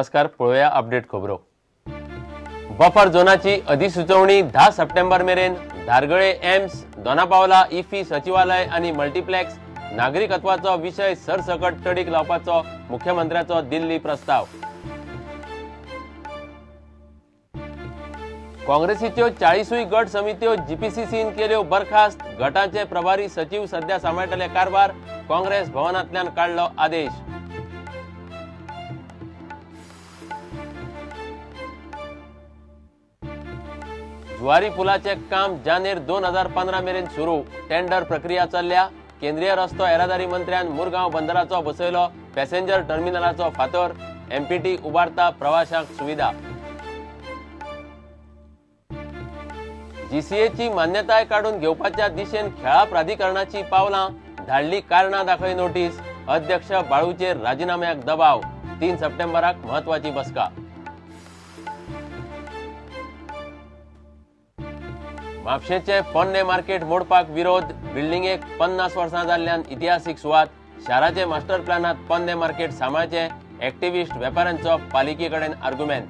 नमस्कार, पळोवया अपडेट खबरो. बफर झोनाची अधिसुचोवणी 10 सप्टेंबर मेरेन. धारगळे एम्स, दोनापावला इफी सचिवालय आनी मल्टिप्लेक्स नागरिकत्वाचो विशय सरसकट तडीक लावपाचो मुख्यमंत्र्याचो दिल्ली प्रस्ताव. काँग्रेसीच्यो 40 गट समित्यो जीपीसीसीन केल्यो बरखास्त. गटाचे प्रभारी सचिव सध्या सांबाळटले कारभार. काँग्रेस भवनांतल्यान काडलो आदेश. जुवारी पुलाचे काम जानेर 2015 मेरेन सुरू. टेंडर प्रक्रिया चल्ल्या. केंद्रीय रस्तो येरादारी मंत्र्यान मुरगांव बंदराचो बसयलो पॅसेंजर टर्मिनलाचो फातर. एमपीटी उबारता प्रवाशांक सुविधा. जीसीएची मान्यताय काडून घेवपाच्या दिशेन खेळा प्राधिकरणाची पावलां. धाडली कारणां दाखय नोटीस. अध्यक्ष बाळूचेर राजीनाम्याक दबाव. 3 सप्टेंबराक म्हत्वाची बसका. म्हापशेंचे पोन्ने मार्केट मोडपाक विरोध. बिल्डिंगेक 50 वर्सां जाल्ल्यान इतिहासीक सुवात. शाराचे मास्टर प्लॅनांत पोन्ने मार्केट सांबाळचें. एक्टिविस्ट वेपाऱ्यांचो पालिके कडेन आर्ग्युमेंत.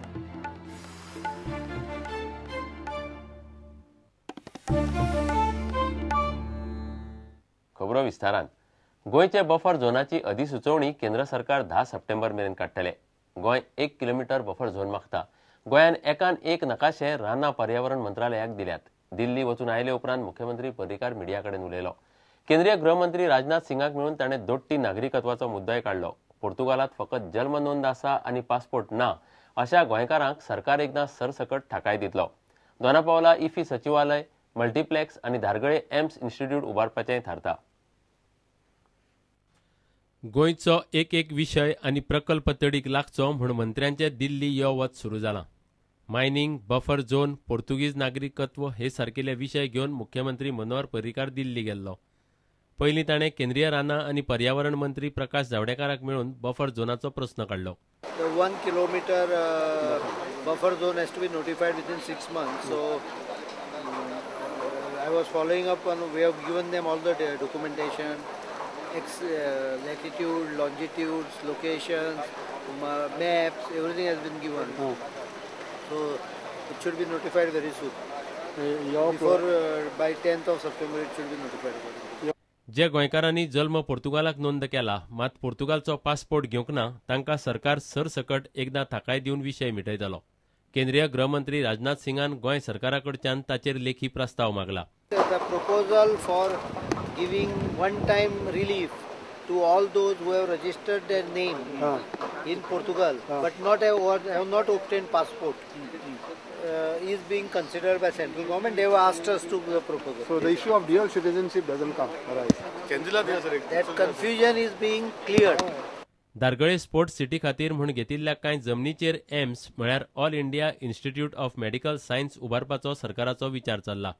खबरो विस्तारान. गोंयचे बफर झोनाची अधिसुचोवणी केंद्र सरकार 10 सप्टेंबर मेरेन काडटले. गोंय 1 किलोमिटर बफर झोन मागता. गोंयान एकान एक नकाशे रानां पर्यावरण मंत्रालयाक दिल्यात. दिल्ली वचून आयले उपरांत मुख्यमंत्री पर्रीकार मिडिया कडेन उलयलो. केंद्रीय गृहमंत्री राजनाथ सिंगाक मेळून ताणें दोट्टी नागरिकत्वाचो मुद्दोय काडलो. पोर्तुगालांत फकत जल्म नोंद आसा आनी पासपोर्ट ना अशा गोंयकारांक सरकार एकदां सरसकट थाकाय दितलो. दोनापावला इफी सचिवालय, मल्टिप्लेक्स आनी धारगळे एम्स इन्स्टिट्यूट उबारपाचेंय थारता. गोंयचो एक एक विशय आनी प्रकल्प तडीक लागचो म्हूण मंत्र्यांचे दिल्ली यो वच सुरू जालां. मायनिंग, बफर झोन, पोर्तुगीज नागरिकत्व हे सारकेले विशय घेवन मुख्यमंत्री मनोहर पर्रीकार दिल्ली गेल्लो. पयलीं ताणें केंद्रीय रानां आनी पर्यावरण मंत्री प्रकाश जावडेकराक मेळून बफर झोनाचो प्रस्न काडलो. 1 kilometre buffer zone has to be notified within 6 months. So I was following up on, we have given them all the documentation, latitude, longitudes, locations, maps, everything has been given. So it should be notified very soon. Before by 10th of September it should be notified. जे गोंयकारांनी जल्म पोर्तुगालाक नोंद केला मात पोर्तुगालचो passport घेवंक ना तांकां सरकार सरसकट एकदां थाकाय दिवन विशय मिटयतलो. केंद्रीय गृहमंत्री राजनाथ सिंगान गोंय सरकारा कडच्यान ताचेर लेखी प्रस्ताव मागला. The proposal for giving one time relief to all those who have registered their name in Portugal but not have or have not obtained passport is being considered by central government. They have asked us to the proposal. So the issue of dual citizenship doesn't come arise. That confusion is being cleared. Dhargal sports city खातीर म्हूण घेतिल्ल्या कांय जमनीचेर AIIMS म्हळ्यार All India Institute of Medical Science उबारपाचो सरकाराचो विचार चल्ला.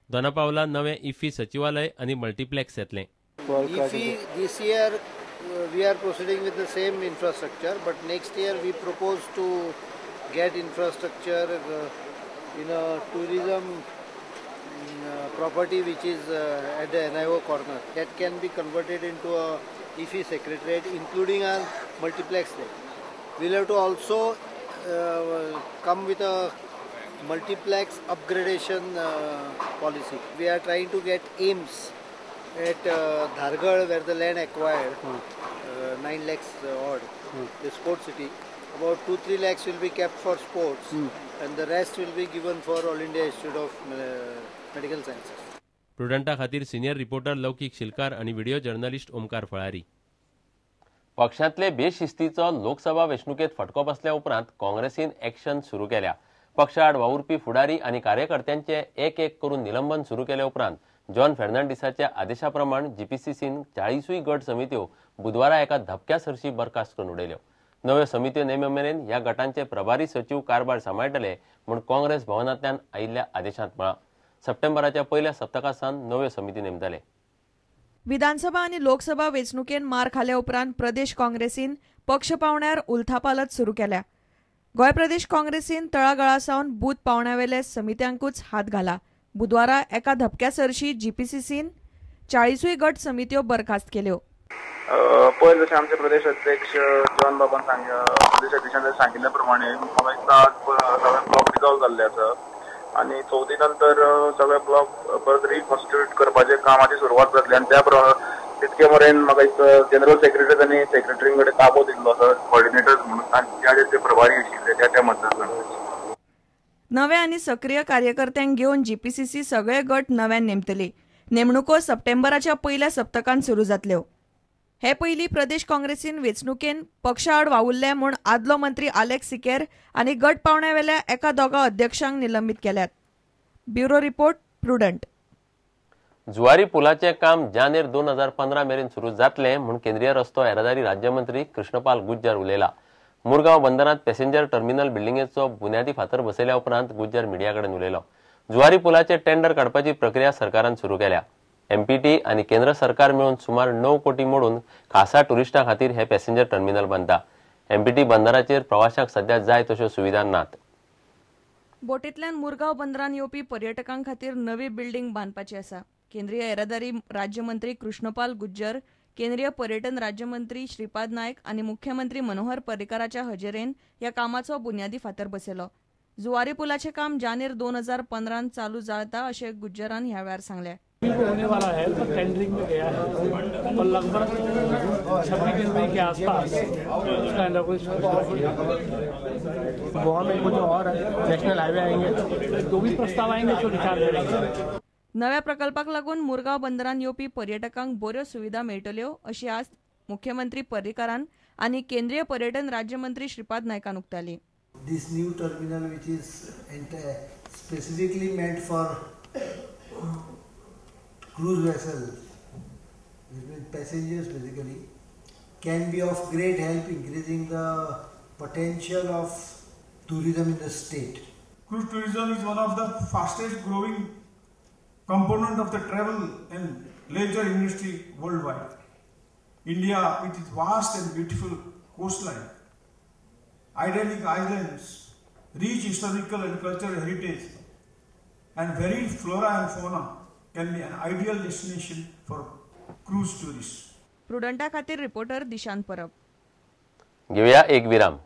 दोनापावला नवें इफी सचिवालय आनी मल्टिप्लेक्स येतलें. IFFI this year we are proceeding with the same infrastructure, but next year we propose to get infrastructure in a tourism property which is at the NIO corner that can be converted into a IFFI secretariat, including a multiplex there. We'll have to also come with a multiplex upgradation policy. We are trying to get AIMS at Dhargal, where the land acquired 9 lakhs odd, the sports city. About 2-3 lakhs will be kept for sports and the rest will be given for All India Institute of Medical Sciences. प्रुडंटा खातीर senior reporter लौकिक शिलकार आणि video journalist Omkar फळारी. पक्षांतले बेशिस्तीचो लोकसभा वेंचणुकेत फटको बसल्या उपरांत काँग्रेसीन action सुरू केल्या. पक्षाआड वावुरपी फुडारी आनी कार्यकर्त्यांचे एक एक करून निलंबन सुरू केले उपरांत जॉन फेर्नांडीसाच्या आदेशा प्रमाण जीपीसीसीन 40 गट समित्यो बुधवारा एका धपक्या सरशी बरखास्त करून उडयल्यो. नव्यो समित्यो नेमे मेरेन ह्या गटांचे प्रभारी सचिव कारभार सांबाळटले म्हूण काँग्रेस भवनांतल्यान आयिल्ल्या आदेशांत म्हळां. सप्टेंबराच्या पयल्या सप्तका सावन नव्यो समिती नेमतले. विधानसभा आनी लोकसभा वेंचणुकेन मार खाल्या उपरांत प्रदेश काँग्रेसीन पक्ष पावण्यार उलथापालत सुरू केल्या. गोंय प्रदेश काँग्रेसीन तळागाळा सावन बूथ पावण्यावेले समित्यांकूच हात घाला. बुधवारा एका धपक्या सरशी जीपीसीसीन 40 गट समित्यो बरखास्त केल्यो. पयर जशें आमचे प्रदेश अध्यक्ष जॉन बाबान प्रदेश अध्यक्षान सांगिल्ल्या प्रमाणे म्हाका दिसता आज सगळे ब्लॉक रिजॉल्व जाल्ले आसा आनी चवथी नंतर सगळे ब्लॉक परत रिकॉन्स्टिट्यूट करपाचे कामाची सुरवात जातली आनी त्या तितके मेरेन म्हाका दिसता जनरल सेक्रेटरी आनी सेक्रेटरी कडेन ताबो दिल्लो आसा कॉर्डिनेटर्स म्हणून आनी ज्या जे प्रभारी आशिल्ले त्या त्या मतदारसंघाचे. नवे आनी सक्रीय कार्यकर्त्यांक घेवन जीपीसीसी सगळे गट नव्यान नेमतली. नेमणुको सप्टेंबराच्या पयल्या सप्तकांत सुरू जातल्यो. हे पयलीं प्रदेश काँग्रेसीन वेंचणुकेन पक्षाआड वावुरले म्हूण आदलो मंत्री आलेक्स सिकेर आनी गट पावण्यावेल्या एका दोगा अध्यक्षांक निलंबीत केल्यात. Bureau report, Prudent. Zuari पुलाचें काम जानेर 2015 मेरेन सुरू जातलें म्हूण केंद्रीय रस्तो येरादारी राज्यमंत्री कृष्णपाल गुज्जर उलयला. मुरगांव बंदरांत पॅसेंजर टर्मिनल बिल्डिंगेचो बुन्यादी फातर बसयल्या उपरांत गुज्जर मिडिया कडेन उलयलो. जुवारी पुलाचे टेंडर काडपाची प्रक्रिया सरकारान सुरू केल्या. एमपीटी आनी केंद्र सरकार मेळून सुमार 9 कोटी मोडून खासा टुरिस्टां खातीर हे पॅसेंजर टर्मिनल बांदता. एमपीटी बंदराचेर प्रवाशांक सध्या जाय तश्यो सुविधा नात. बोटींतल्यान मुरगांव बंदरान येवपी पर्यटकां खातीर नवी बिल्डिंग बांदपाची आसा. केंद्रीय येरादारी राज्यमंत्री कृष्णपाल गुज्जर, केंद्रीय पर्यटन राज्यमंत्री श्रीपाद नायक आनी मुख्यमंत्री मनोहर पर्रीकाराच्या हजेरेन ह्या कामाचो बुन्यादी फातर बसयलो. जुवारी पुलाचें काम जानेर 2015 चालू जाता अशें गुज्जरान ह्या वेळार सांगलें. होने वाला है तो टेंडरिंग में गया है और लगभग 26 जनवरी के आसपास उसका इनॉग्रेशन. गोवा में कुछ और नेशनल हाईवे आएंगे, जो भी प्रस्ताव आएंगे तो विचार करेंगे. नव्या प्रकल्पाक लागून मुरगांव बंदरान येवपी पर्यटकांक बऱ्यो सुविधा मेळटल्यो अशी आस्त मुख्यमंत्री पर्रीकारान आनी केंद्रीय पर्यटन राज्यमंत्री श्रीपाद नायकान उक्तायली. This new terminal which is specifically meant for cruise vessels, which means passengers basically, can be of great help increasing the potential of tourism in the state. Cruise tourism is one of the fastest growing component of the travel and leisure industry worldwide. India, with its vast and beautiful coastline, idyllic islands, rich historical and cultural heritage, and varied flora and fauna, can be an ideal destination for cruise tourists. प्रुडंटा खातीर reporter Dishant परब. घेऊया एक विराम.